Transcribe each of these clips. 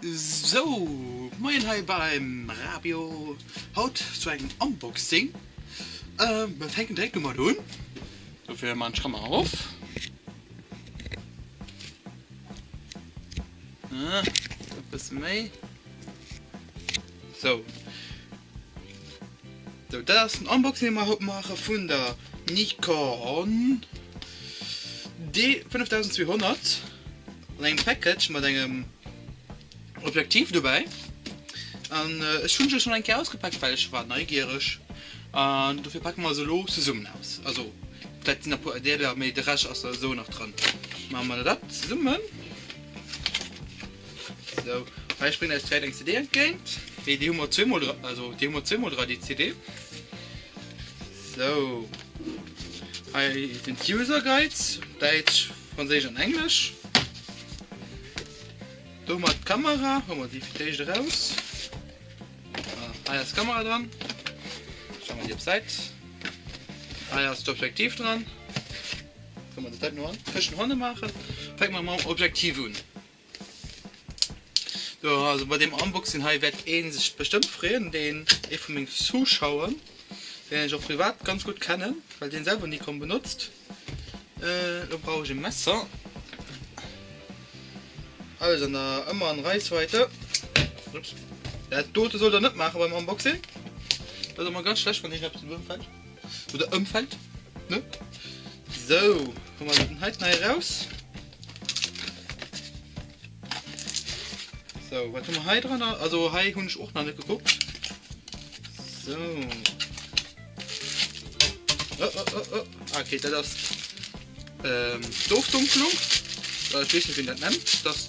Sou, moien hei beim Rabio, haut zu engem Unboxing. Mir fänken direkt domat un, dofir man ech d'Kamera of. E bësse méi. Sou, sou dat ass den Unboxing dee mer haut maache vun der Nikon D5200 an engem Package mat engem Objektiv dobäi. An ech hunn se schonn eng Kéier ausgepakt, well ech war neigiereg an dofir pake mer se elo zesummen aus. Also vläit sinn nach e puer Deeler, mee de Rescht ass da esou nach dran. Maache mer dat zesummen. Sou, hei spréngt eis direkt eng CD entgéint. Déi, déi hu mer zweemol dra, also déi hu mer zweemol dra, déi CD. Sou, hei sinn d'User Guides, Däitsch, Franséisch an Englesch. Do hu mer d'Kamera, hu mer déi fir d'éischt eraus. Ah, hei ass d'Kamera dran. Stelle mer déi op d'Säit. Hei ass d'Objektiv dran. Kann man dat no an Këschten hanne maachen. Fänke mer mam Objektiv un. So, also bei dem Unboxing hei wäert ee sech bestëmmt freeën, deen ee vu menge Zuschauer, deen ech och privat ganz gutt kennen, well deen selwer Nikon benotzt. Lo brauch ech e Messer. Alles an der ëmmer an Reichweite. Ups. Dat dote sollt der net maache beim Unboxing. Dat ass ëmmer ganz schlecht, wann iergendeppes ëmfält. Oder ëmfält, ne? Sou, hu mer den heiten hei eraus. Sou, wat hu mer hei dran? Also hei hunn ech och nach net gekuckt. Sou. Oh, oh, oh, oh. Ah, okay, dat ass ähm, d'Ofdunkelung. Äh, ich weess net, wéi een dat nennt. Das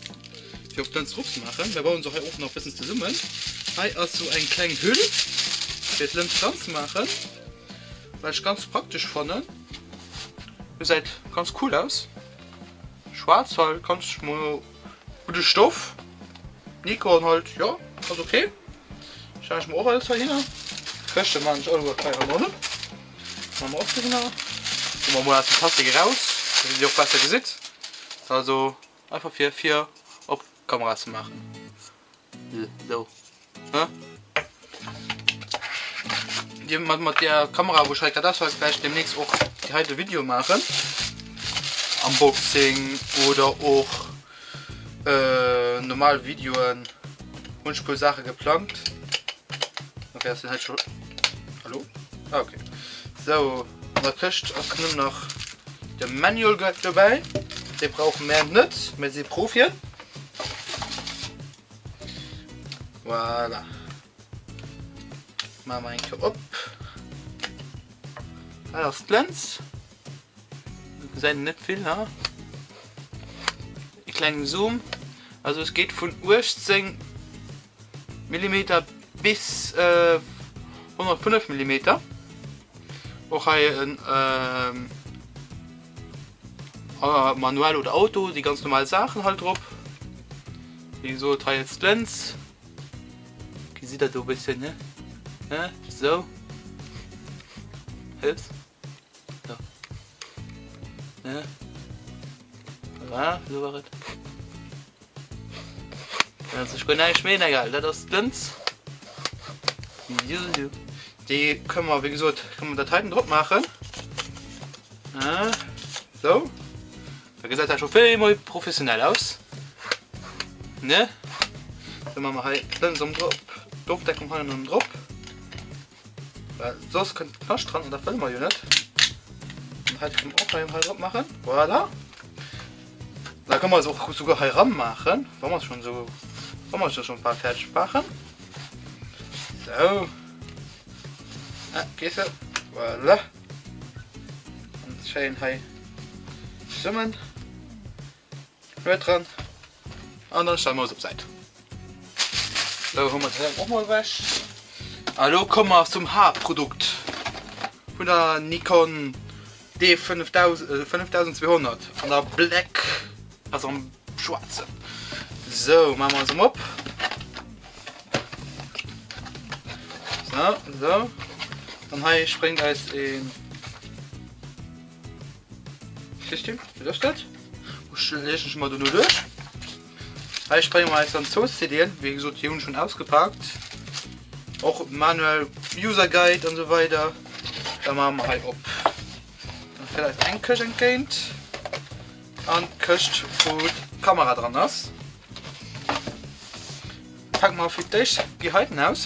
fir op d'Lëns drop ze maachen. Mir bauen se hei och nach e bëssen zesummen. Hei ass sou eng kleng Hüll fir d'Lëns dran ze maachen, wat ech ganz praktesch fannen. Gesäit ganz cool aus. Schwaarz halt, ganz gudde Stoff. Nikon halt, jo, ass ok. Stellen ech mer och alles heihinner. Këschte man ech alleguer hei hannerun. Machen mer och dohinner. Hu mer mol aus dem Plastik eraus, dass een se och besser gesitt. Also einfach fir fir op Kamera ze maachen. Sou. Hä? Dir mat mat der Kamera wou ech hei grad auspaken, wäert ech demnächst och déi heite Video maachen. Unboxing oder och äh, normal Videoen. Hunn ech puer Saache geplangt. Okay, ass den hei scho. Hallo? Ah, okay. Sou, an der Këscht ass nëmmen nach de Manual Guide dobäi. Dee brauche mär net, mir si Profien. Voilà. Maache mer eng Kéier op. Hei ass d'Lëns. Gesäit een net vill, ha? E klengen Zoom. Also es geet vun 18 Millimeter bis 105 Millimeter. Och hei en manuell oder Auto, déi ganz normal Saachen halt drop. Wéi gesot, hei ass d'Lëns. Gesitt der do e bësschen, ne? Ne? Sou. Ups. So. Ne? Voilà, sou war et. Dat ass guer näischt méi, egal, dat ass d'Lëns. Déi kënne mer, wéi gesot, kënne mer dat heiten drop maachen. Sou. Da gesäit dat scho vill méi professionell aus. Ne? Da maache mer hei d'Lëns erëm drop, d'Ofdeckung hei erëm drop. Well soss kënnt Knascht dran an dat wëlle mer jo net. An hei kënne mer och hei hei drop maachen. Voilà. Da kann man se och souguer hei ran maachen, wa mer schon esou, wa mer se schon bal fäerdeg maachen. Sou. Ah, geet se. Voilà. An schéin hei zesummen. Huet dran. An dann stelle mer se op d'Säit. Sou hu mer dat och mol ewech. A lo komme mer zum Haaptprodukt vun der Nikon D5200 an der Black, also am schwaarzen. Sou, maache mer se mol op. Sou, sou. An hei spréngt eis een. System, wat ass dat? Ech lesen ech mal dono duerch. Hei sprénge mer eis dann zwou CDen, wéi gesot déi hunn ech schonn ausgepaakt. Och Manual, User Guide an esou weider. Da maache mer hei op. Dann fält eis eng Këscht entgéint an d'Këscht wou d'Kamera dran ass. Packe mer fir d'éischt déi heiten aus,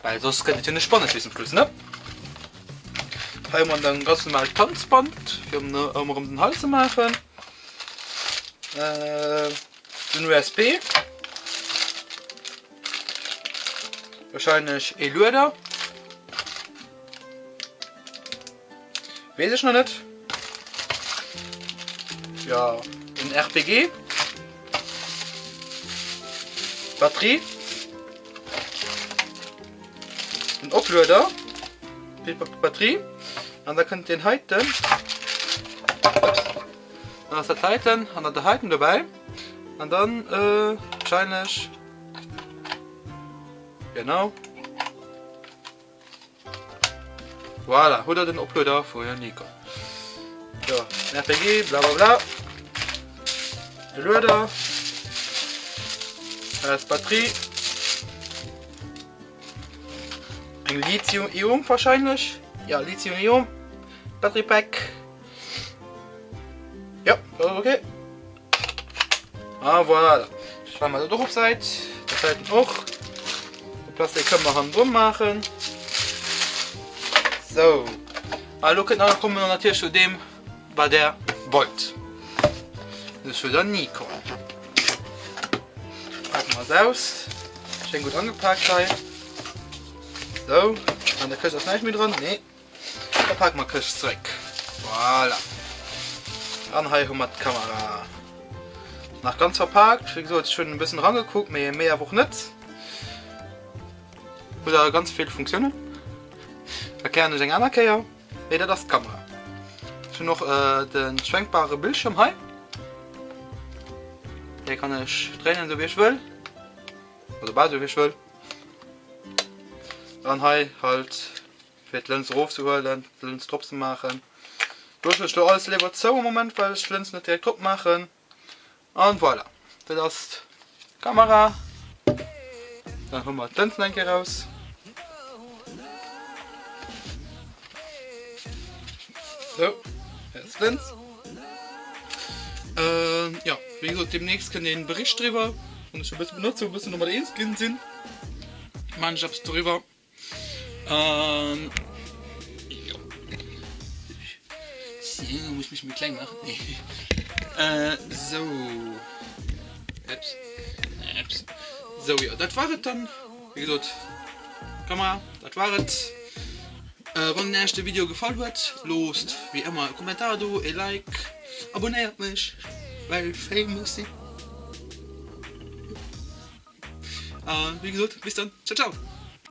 well soss gëtt et jo net spannend bis zum Schluss, ne? Hei hu mer dann ganz normal Tanzband fir ëm erëm den Hals ze maachen. Den USB. Wahrscheinlech ee Lueder. Weess ech nach net. Ja, den RPG. Batterie. Den Oplueder fir d'Batterie. An da kënnt deen heiten. Ups. Dann ass dat heiten an dann dat heiten dobäi. An dann äh, wahrscheinlech. Genau. Voilà, hutt der den Oplueder vu der Nikon. Jo, den RPG, bla bla bla. De Lueder. Dat ass d'Batterie. Eng Lithium-Ion wahrscheinlech. Ja, Lithium-Ion. Battery Pack. Ja, dat ass okay. Ah voilà. Schreiwen mer dat och op Säit. Dat heiten och. De Plastik kënne mer hannendrun maachen. Sou. A lo kënnt nach, komme mer natierlech zu deem, wat der wollt. Dat ass vun der Nikon. Pake mer se aus. Schéin gutt angepaakt hei. Sou. An der Këscht ass näischt méi dran. Nee. Da pake mer d'Këscht zeréck. Voilà. An hei hu mer d'Kamera. Nach ganz verpaakt. Wéi gesot, ech hunn e bëssen erangekuckt, mee méi awer och net. Huet awer ganz vill Funktiounen. Erklären ech eng aner Kéier. Mee dat ass d'Kamera. Ech hunn och de schwenkbare Bildschirm hei. Dee kann ech dréinen, esou wéi ech wëll. Also bal esou wéi ech wëll. An hei halt fir d'Lëns erofzehuelen, d'Lëns drop ze maachen. Loossen ech lo alles léiwer zou am Moment, well ech d'Lëns net direkt drop maachen. An voilà, dat ass d'Kamera. Dann hu mer d'Lënsen eng Kéier raus. Sou, hei ass d'Lëns. Jo, wéi gesot, deemnächst kënnt een Bericht driwwer, wann ech e bësse benotzt hu, e bëssen domat eens ginn sinn, maan ech eppes doriwwer. An jo. So, muss ich mich méi kleng machen? Nee. Äh, so. Ups. Ups. So, jo, dat war et dann. Wéi gesot, Kamera, dat war et. Äh, wann Iech de Video gefall huet, loosst wéi ëmmer e Kommentar do, e Like, abonnéiert mech, well famous sinn. A wéi gesot, bis dann, ciao ciao!